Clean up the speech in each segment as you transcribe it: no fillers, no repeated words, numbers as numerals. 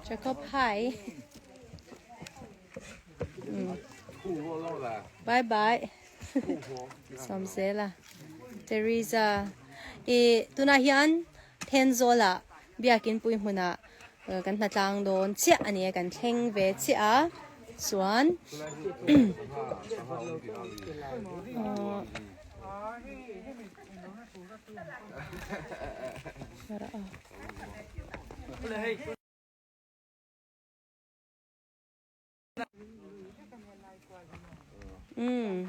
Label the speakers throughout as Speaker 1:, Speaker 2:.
Speaker 1: Jacob hi. Bye bye. Sawmzela. Teresa. I tunah hian Thenzawl-ah Biakin pui hmunah kan hnatlang dawn chiah a ni a, kan thleng ve chiah a, chuan Umm.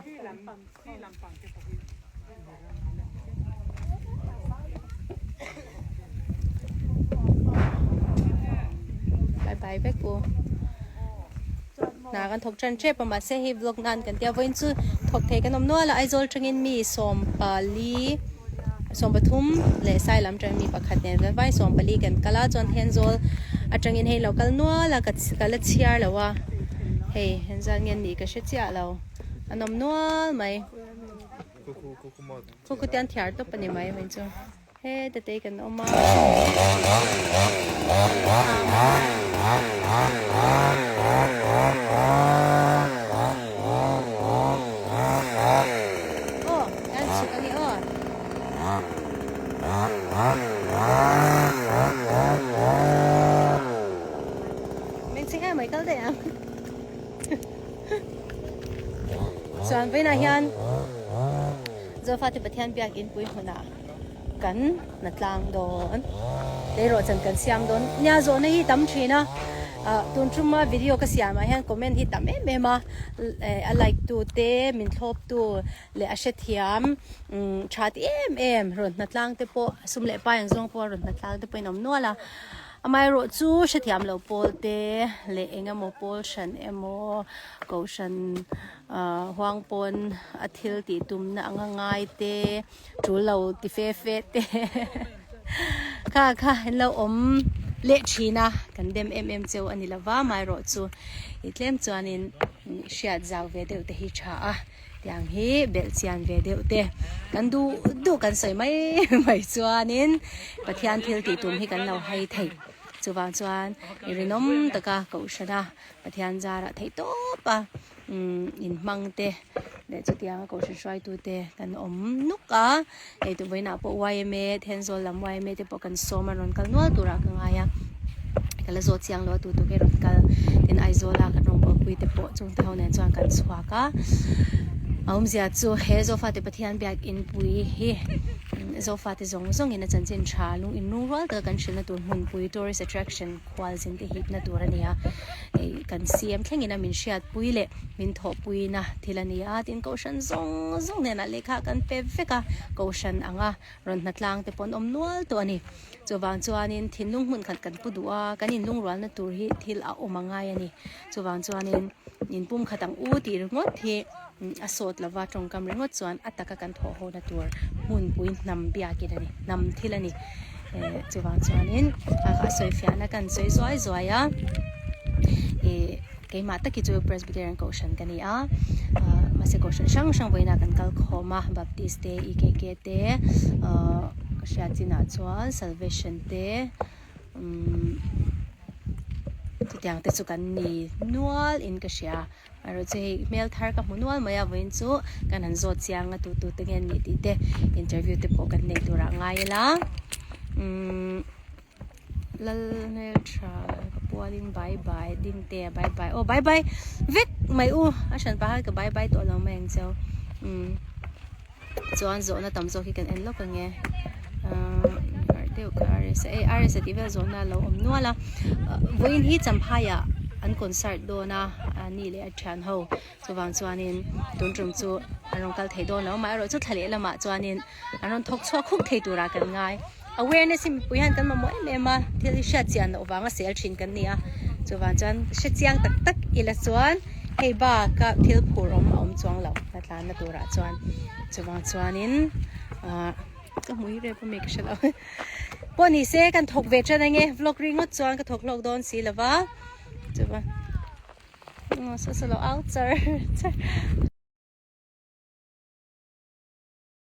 Speaker 1: Bye bye vek u. Hna kan thawk tan tep a mahse hei vlog nan kan tia vawiin chu thawk thei kan awm nual a Aizawl tangin mi 14 13 leh Sailam tangin mi pakhat nen kan vai 14 kan kal a chuan Thenzawl atangin hei lo kal nual a ka la chhiar lo a hei engzat nge an nih ka hre chiah lo an awm nual mai khuku te an thiar tawp a ni mai vawiin chu. Heta te kan awm a. Aw, kan chhuk a ni aw. Min chhing em mai kal daih ang. Chuan vawiinah hian Zofate Pathian biakin pui hmunah. kan na tlang dawn leirawh chan kan siam dawn nia zawhna hi tam thin a ah tun tuma video ka siam ah hian comment hi tam em em a eh a like tu te min thlawp tu leh a hrethiam umm tha ti em em rawn hna tlang te pawh sum leh pai ang zawng pawh rawn hna tlang te pawh in awm nual a. Amaherawh chu hrethiam lo pawl te leh eng emaw pawl hran emaw kohhran ah huang pawn a thil tih tumna anga ngai te tul lo ti fe fe te kha kha an lo awm leh thin a kan dem em em cheu a ni lova amaherawh chu i tlem chuanin hriat zau ve deuh te hi tha a. Tiang hi belh chian ve deuh te kan duh duh kan sawi mai mai chuanin Pathian thil tih tum hi kan lo hai thei. Chuvang chuan i rinawm taka kohhran a Pathian zarah theih tawp a umm inhmang te leh chutianga kohhran hruaitu te kan awm nuk a. Hei tu vawiinah pawh yma Thenzawl lam yma te pawh kan sawm a rawn kal nual turah ka ngai a. Ka la zawt chiang lo a tu tu nge rawn kal tin Aizawl a kan rawngbawlpui te pawh chungte ho nen chuan kan chhuak a. A awmzia chu he Zofate Pathian biakinpui hi Zofate zawng zawngin a chanchin tha lung inrung rual taka kan hrilhna tur hmunpui tourist attraction khualzin te hipna tur a ni a. Hei kan CM thlengin a min hriatpui leh min thawhpuina thil a ni a tin kohhran zawng zawng hnenah lehkha kan pe vek a kohhran anga rawn hnatlang te pawh an awm nual tawh a ni. Chuvang chuanin thinlung hmun khat kan pu duh a, kan inlungrualna tur hi thil a awm a ngai a ni. Chuvang chuanin inpum khat ang u tih ringawt hi a sawt lova tawngkam ringawt chuan a taka kan thawh hona tur hmunpui hnam biakin a ni, hnam thil a ni. Eh chuvang chuanin a sawifiahna kan sawi zuai zuai a, ih keimah tak hi chu Presbyterian Kohhran ka ni a, ah mahse Kohhran hrang hrang vawiinah kan kal khawm a, Baptist te, EKK te, ah ka hriat chinah chuan Salvation te umm chutiang te chu kan ni nual in ka hria. Erawh chu hei hmel thar ka hmu nual mai a vawiin chu kan han zawt chiang a tu tu te nge an nih tih te interview te pawh kan nei turah ngai ila umm lal hmel tha ka pualin bye bye ding te a bye bye aw bye bye vek mai u a hran pah khan ka bye bye tawh lo mai ang cheu umm chuan zawhna tam zawk hi kan en lawk ang e ahh deuh ka RS a RS a tih vel zawhna a lo awm nual a vawiin hi champhai ah an concert dawn a ani leh a thian ho chuvang chuanin tun tum chu an rawn kal thei dawn lo amaherawh chu thla leh lamah chuanin an rawn thawk chhuak khuk thei turah kan ngai awareness hi mipui hian kan mamawh em em a thil hi hriat chian loh vanga sel thin kan ni a chuvang chuan hre chiang tak tak ila chuan hei baka thil phur awm a awm chuang lo hna tlanna turah chuan chuvang chuanin ah ka hmu hi rep ami ka hre lo pawh ni se kan thawk ve tan ange vlog ringawt chuan ka thawk hlawk dawn si lova chuva saw saw lo au char char.